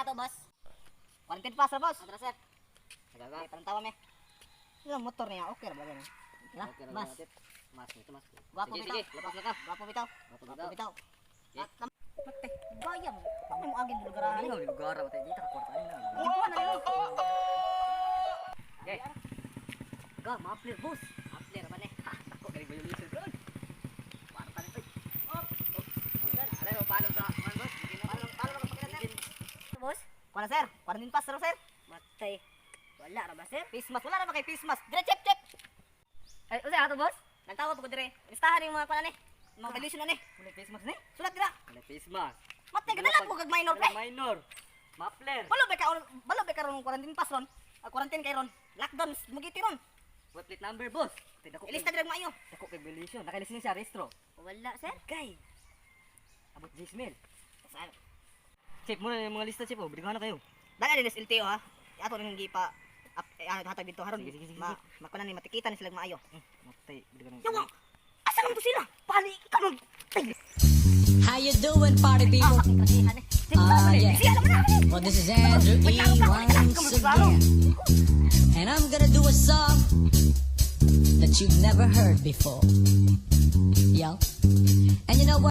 Usa to, boss? Quarantine pass ra, boss. Atras, sir. Nagaga. Okay, parantawa me. Yung motor niya, okay ra ba ganun? Na, Okay ra mas. ba, Mas ito mas. Gwapo Sige, bitaw. sige, lapas na ka. Gwapo bitaw. Gwapo Gwapo bitaw. bitaw. Okay. At mate, gaya mo. Paano mo agin lugar Ano nga lugar ba tayo dito ka kwarta na. Hindi na yun. Okay. Ga, muffler, boss. Muffler ba ni? Ha, tako galing violation bro. Kwarta ni. Oh. Aray, oh, palo sa man, boss. Paano paano ka pakita, sir? Boss? Kuha na, sir. Quarantine pass ra, sir. Matay. Wala ra ba, sir? Face mask wala ra ba kay face mask? Dire, chip chip. Ay, usa ato, boss? Nagtawag ko dire. Listahan yung mga kuan ni. Mga violation na ni. Wala face mask ni? Sulat dira. Wala face mask. Matay gadala ko kag minor pre. Wala minor. Muffler. Balo ba karon quarantine pass ron? Ah, quarantine kay ron. Lockdown mugiti ron. What plate number, boss? Tay dako. Ilista dire maayo. Dako kay violation. Nakalisensya restro. Wala, sir. Kay. Abot Gismel. Saan? Chip muna yung mga lista, chip, oh. Bigyan na kayo. Dala din LTO ha. Ato rin gipa up, eh, ah, hatag dito haron. Sige, sige, sige, Ma makunan ni matikitan ni sila maayo. Matay, bigyan na. Yawa. Asa man to sila? Pali ka nun. How you doing, party people? Ah, yeah. Siya naman na. Well, this is Andrew E. once again. And I'm gonna do a song that you've never heard before. Yo. And you know what?